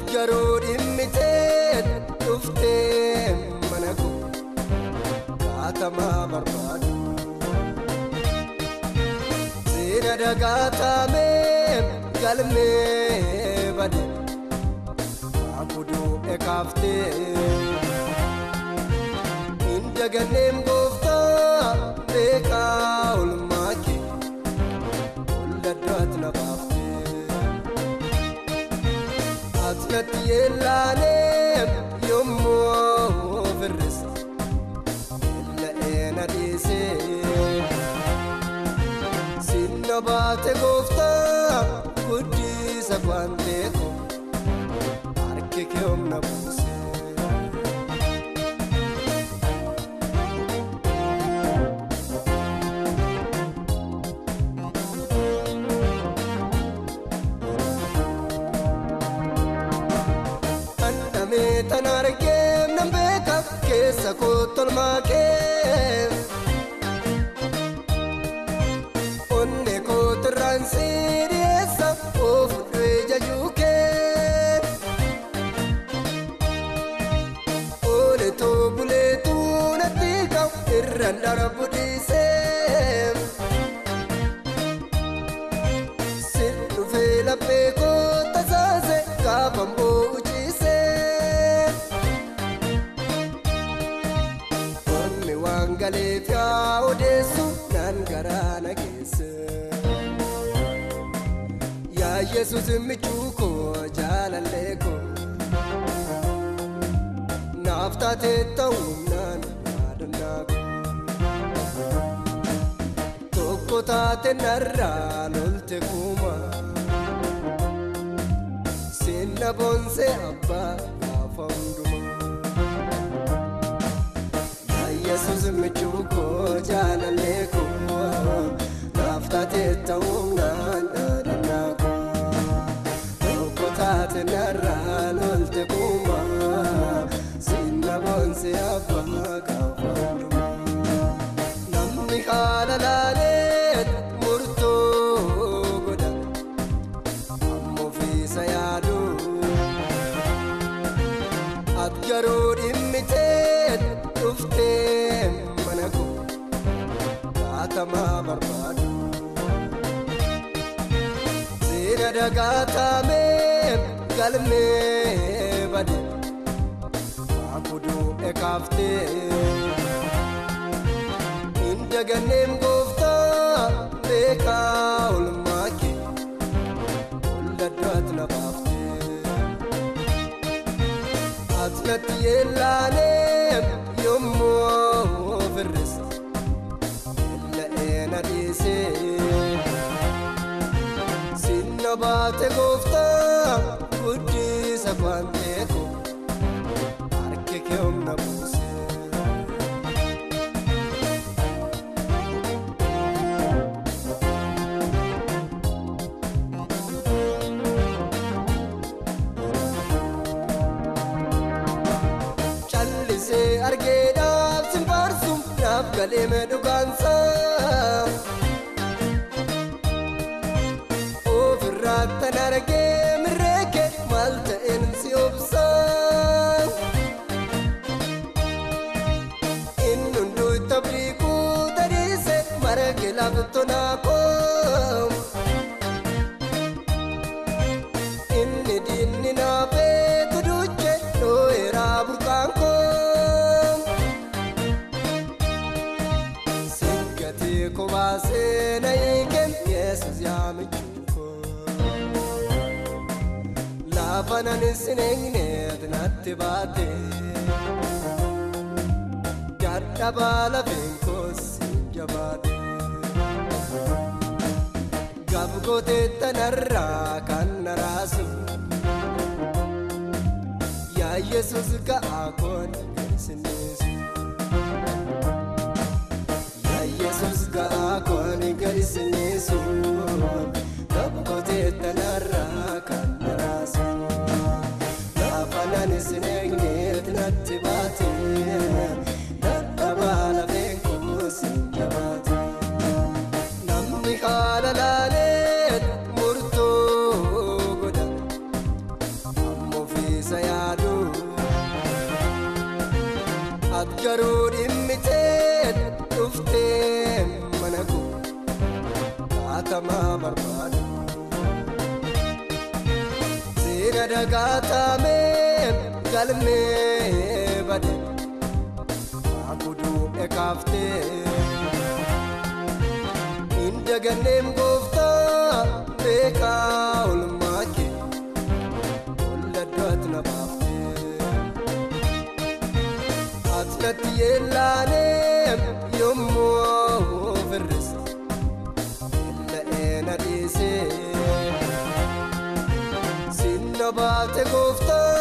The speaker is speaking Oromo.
Ati garuu dhimmitee dhuftee mana koo gaatamaa barbaadu. Seena dagaatamee galmee bade baakuduu ekaaftee. Hin daganneem gooftaa beekaa olmaa kee ol na baaftee. Ati natti yeellaanee yommuu firrisa yeella'ee na dhiisee. Sinna baate gooftaa guddisa kwantee koo harki kee humna buuse. Dhandhamee tan argee nan beeka keessa koo tolmaa kee. Onnee koo tirraan si dhiyeessa of du'ee jajuu kee. Ooletoo buleetuu natti ka'u irraan darbu dhiisee. Si dhufee laphee koo tasaase gaafan boo'u ciisee. Ormi waan galeef yaa odeessu naan garaa na geesse. Yaa Yesuus michuu koo jaalallee koo naaf taatee ta'uu naan yaadannaa koo. Tokko taate narraa lolte kuma sinna boonsee abbaa gaafa hundumaa. Yaa Yesuus michuu koo jaalallee koo naaf taatee ta'uu naan yaadannaa koo. Tokko taate narraa lolte kuma sinna boonsee abbaa gaafa hundumaa. Namni haala laalee murtoo godha amma ofiisa yaadu. Ati garuu dhimmitee dhuftee mana koo gaatamaa barbaadu. Seena dagaatamee galmee bade baakuduu ekaaftee. Hin daganneem gooftaa beekaa olmaa kee ol ati na baaftee. Ati natti yeellaanee yommuu firrisa yeella'ee na dhiisee. Sinna baate gooftaa guddisa kwantee koo harki kee humna buuse. Callisee argeedhaaf sin faarsu naaf galee dhugaansaa. Ofirraa tan argee mirreeke maal ta'een si obsaa. Inni hunduu tabriikuu tadhiise marge laftonaa koo. Inni diinni naafeetu duuche dhoo'eeraa burqaan koo. Singatii koo baasee na hiike Yesuus yaa michuu koo. Lafa nan sin eegneet natti baate. Dadhabaa lafeen koos hin jabaate. Gab gootee tanarraa kan na raasu. Yaa Yesuus ga'aa koon gadi. Yaa Yesuus ga'aa koon gadi sinniisu. Gab gootee tanarraa kan na raasu. Lafa nan sin eegneet natti baate. Dadhabaa lafeen koos hin jabaate. Namni haala laalee murtoo godha. Amma Garuu dhimmitee dhuftee mana koo kaatamaa barbaadu. Seera dagaatamee galmee bade maakuduu ekaaftee. Hin daganneem gooftaa beekaa olmaa kee holladdoot na baaftee. Ati yellaanee yommuu firrisa yeella'ee na dhiisee. Sinna baate gooftaa.